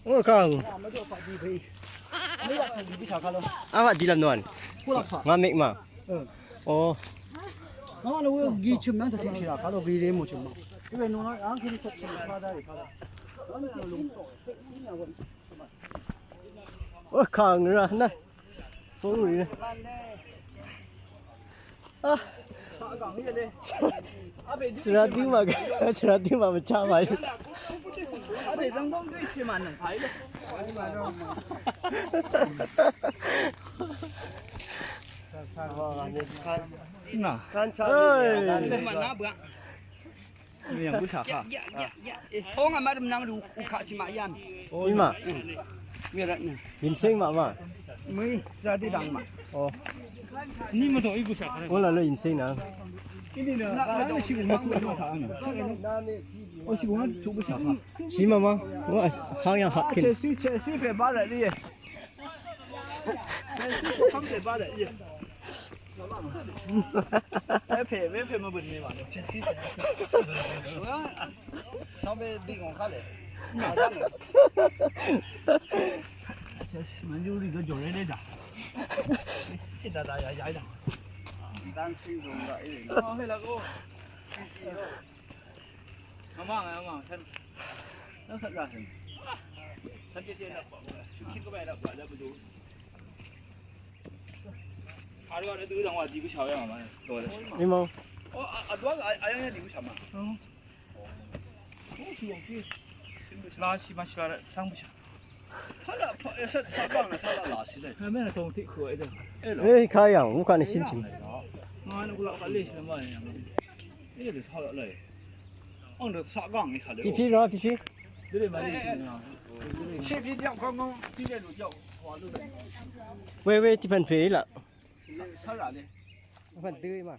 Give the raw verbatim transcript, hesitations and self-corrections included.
Ò kàng. Á waq dì lv̀m nòn. Ngà mèk mà. Ò. Ngà nò wē gí chø̀m nvng taq tø̀m shì rà kà lò gí rē mò chø̀m mà. Ò kàng rà nà. Sorry. Á. Svra dø mà, svra dø mà mvchá mà. Nà. Oi. Mì yv̀ng bǿshà kà. Ong a mvdvm nvng rù ukaq chì maq yv̀n. Í mà. Mì rvt nø. Yìnshéng maq mà. Mø̀í zà dø dv̀ng mà. Ò. Ní mvdò í bǿshà kà. Ò là ló yìnshéng nvng. Í nì nø. Nà mvdò shì gùn mvdò kà nø. Ò shì gùn mvdò bǿshà kà. Shì mà mà. Ò hang yv̀ng haq kèn. Chelsea, Chelsea pè bá rvt lì. Chelsea pè bá rvt lì. Wē pè, wē pè mvbø̀n mè wà. Shvngbe dì gòng kà lè. Mvnjú rì gø jòré lé dà. Shì dà dà yà yà dà. Dancing room dà í. Ò, hé là gø. Mvmàng, mvmàng, shvn. Nvng svt rà shvn. Shvn jé jé nvng. Shvn kí gø bá nvng. Í mò. Ē, kà yv̀ng, wukà nø shín chìm. Pìpì rà, pìpì. Wē, wē, tiq pv̀n pè í laq. Pv̀n dø í mà.